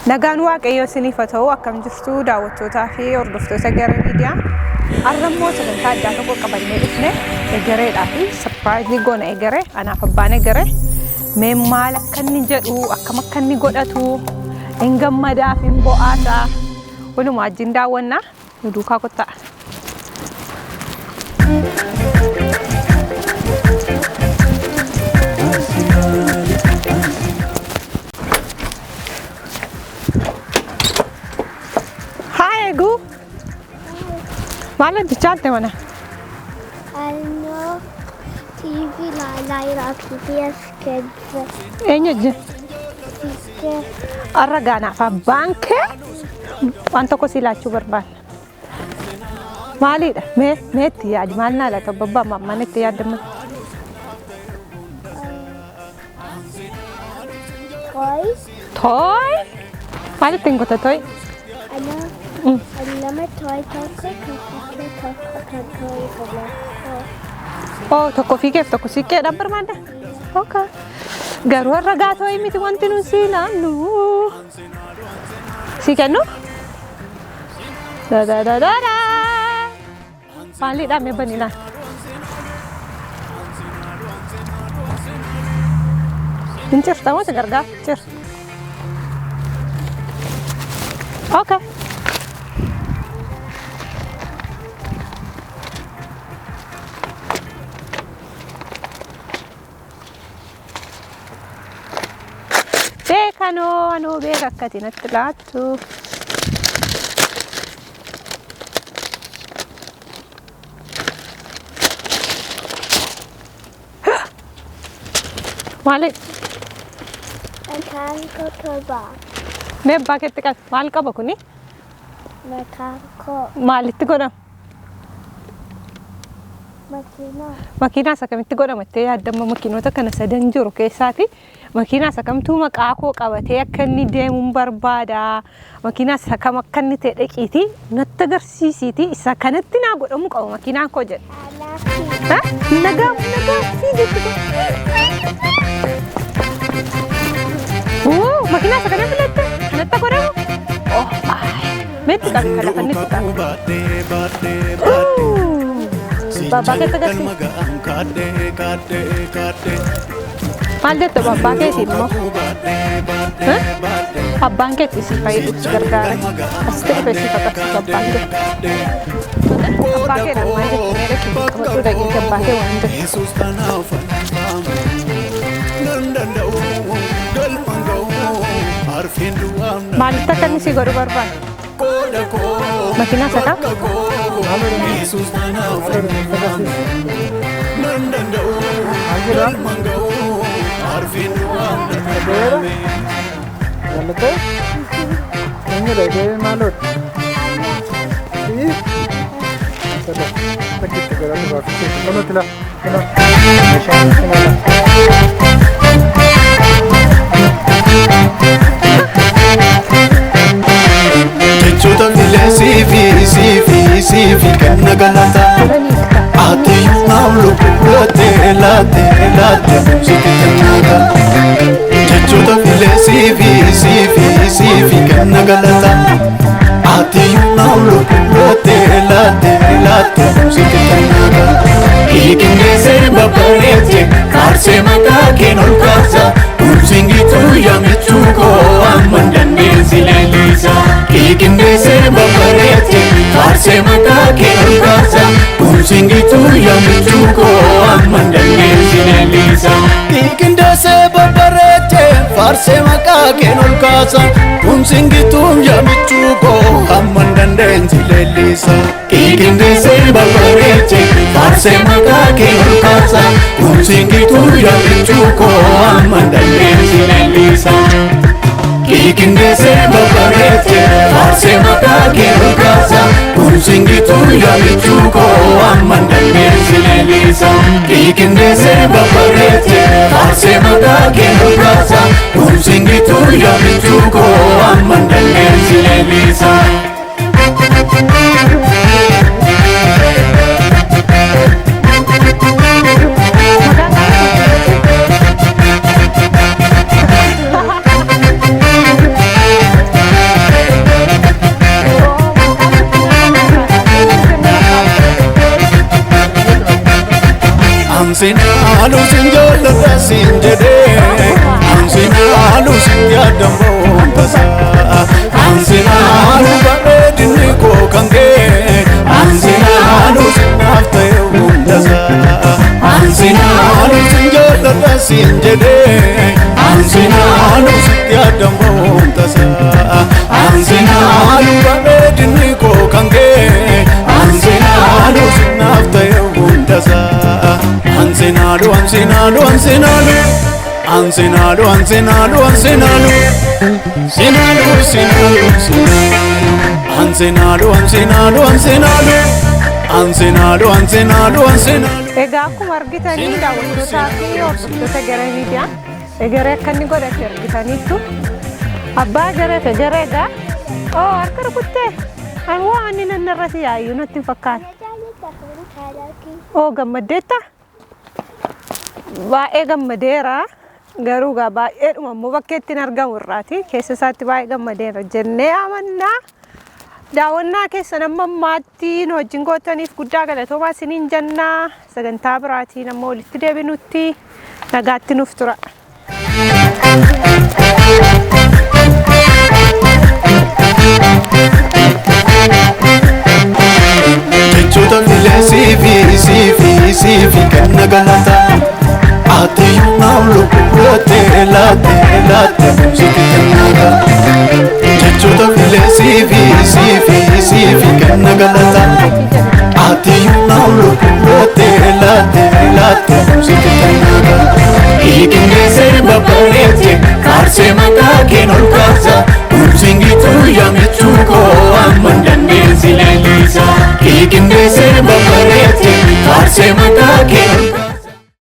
Nagaan Waaqayyoo isiniif haa ta'u. Akkam jirtu daawwattootaa fi hordoftoota Garee Miidiyaa. Har'a immoo sagantaa addaa tokko qabannee dhufne egereedhaa fi sapiraayizii goona egeree anaaf abbaan egeree mee maal akka inni jedhu akkam akka inni godhatu hin gammadaa fi hin bo'aasaa walumaa wajjin daawwannaa nu duukaa kottaa. Hi Egu. Maal hojjechaa jirte mana? Ano TV ilaalaa jira PBS keessa. Eenyu wajjin? Sister. Har'a gaanaaf abbaan kee waan tokko si laachuu barbaanna. Maaliidha? Mee mee itti yaadi maal naa laata babbaa maammaan itti yaadamma. Toy. Tooy! Maal ittiin goota tooy? Ano nama toy tokko kan sister tokko kan toy tokko. Oo tokko fiigeef tokko siiqqeedhaan barbaadda? Okay. Garuu har'a gaa tooyi miti wanti nuti si laannu. Si kennu? Da da da da da. Maaliidha mee bani laal. Hin cirta moo si gargaara? Cir. Okay. Beekanoo anoo beeka akkati natti laattu. Maali? Mechanical toolbox. Mee abbaa keetti qabi. Maal qaba kuni? Mechanical Maalitti godhama? makiinaa. Makiinaa isa kamitti godhama jettee yaaddamma makiinota kana sadan jiru keessaati. Makiinaa isa kamtuu maqaa koo qabatee akka inni deemuun barbaada. Makiinaa isa kam akka inni ta'e dhaqiitii natti agarsiisiitii isa kanatti naa godhamuu qaba makiinaan koo jedhe. Alaafii. Ha? Nagaa nagaa fiigetti kun. Wuu makiinaa isa kana filatte kanatti godhamu. Oh ay. Meetti qabi kan lafa inni itti qabi. Babbaa keetti agarsiisi. Maal jette babbaa keetiin immoo? Abbaan keetti si fayyadu si gargaara. Asitti dhufee si faqaqsiisu abbaan kee. Abbaa kee maal jette mee dhaqii qabadhuu dhaqiitii abbaa kee waan jettu. Maalitti akka inni si godhu barbaada? Makiinaa isa kam? Jaallattee? Eenyudha egereen maaloodha? Sii? Asirra takkitti godhadhu baafisee kunuuti laa kunoo meeshaan kunoo laa. Jechoota filee siifi siifi siifi kenna galataa. Ati naaf lubbuu laattee laattee laattee sitti kennaata. Jechoota filee siifi siifi siifi kenna galataa. Ati naaf lubbuu laattee laattee laattee sitti kennaata. Hiikindeessee babbareeche faarsee maqaa keen ol kaasa. Kumsingituu yaamichuu koo amma hin dandeessi leellisa. Hiikindeessee babbareeche faarsee maqaa keen ol kaasa. Kumsingituu yaamichuu koo amma hin dandeessi leellisa. Hiikindeessee babbareeche faarsee maqaa keen ol kaasa. Kumsingituu yaamichuu koo amma hin dandeessi leellisa. Hiikindeessee babbareeche faarsee maqaa keen ol kaasa. Kumsingituu yaamichuu koo amma hin dandeessi leellisa. Hiikindeessee babbareeche faarsee maqaa kee ol kaasa. Kumsingituu yaamichuu koo amma hin dandeessi leellisa. Hiikindeessee babbareeche faarsee maqaa kee ol kaasa. Kumsingituu yaamichuu koo amma hin dandeessi leellisa. Maqaan Ansinaalu sin jaalladha sin jedhee, ansinaalu sin yaadamu tasaa, ansinaalu bareedinni koo kan kee, ansinaalu sin naaf ta'e hundasaa, ansinaalu sin jaalladha sin jedhee, ansinaalu sin yaadamu tasaa, ansinaalu bareedinni koo kan kee, ansinaalu sin naaf ta'e hundasaa. Ansinaalu, ansinaalu, ansinaalu, ansinaalu, ansinaalu, ansinaalu, sinaalu, sinaalu, sinaalu, ansinaalu, ansinaalu, ansinaalu, ansinaalu, ansinaalu, ansinaalu. Egaa akkuma argitanii, daawwattootaa fi hordoftoota Garee Miidiyaa, Egeree akka inni godhate argitaniittu. Abbaa Egeree fi Egeree egaa oo harka rukuttee an waan inni nan irratti yaayyuu natti hin fakkaatu. Oo, gammaddeetta? Baay'ee gammadeera. Garuu gaa baay'eedhuma immoo bakkeetti hin argamu irraati. Keessa isaatti baay'ee gammadeera jennee amannaa. Daawwannaa keessan amma ammaatti nu wajjin gootaniif guddaa galatoomaa isiniin jennaa. Sagantaa biraatiin amma walitti deebinutti nagaatti nuuf tura. Jechoota filee siifi siifi siifi kenna galata. Ati naaf lubbuu laattee laattee laattee sitti kennaata. Jechoota filee siifi siifi siifi kenna galata. Ati naaf lubbuu laattee laattee laattee sitti kennaata. Hiikingeessee babbareeche faarsee maqaa keen ol kaasa. Kumsingituu yaamichuu koo amma dandeessi leellisa. Hiikingeessee babbareeche.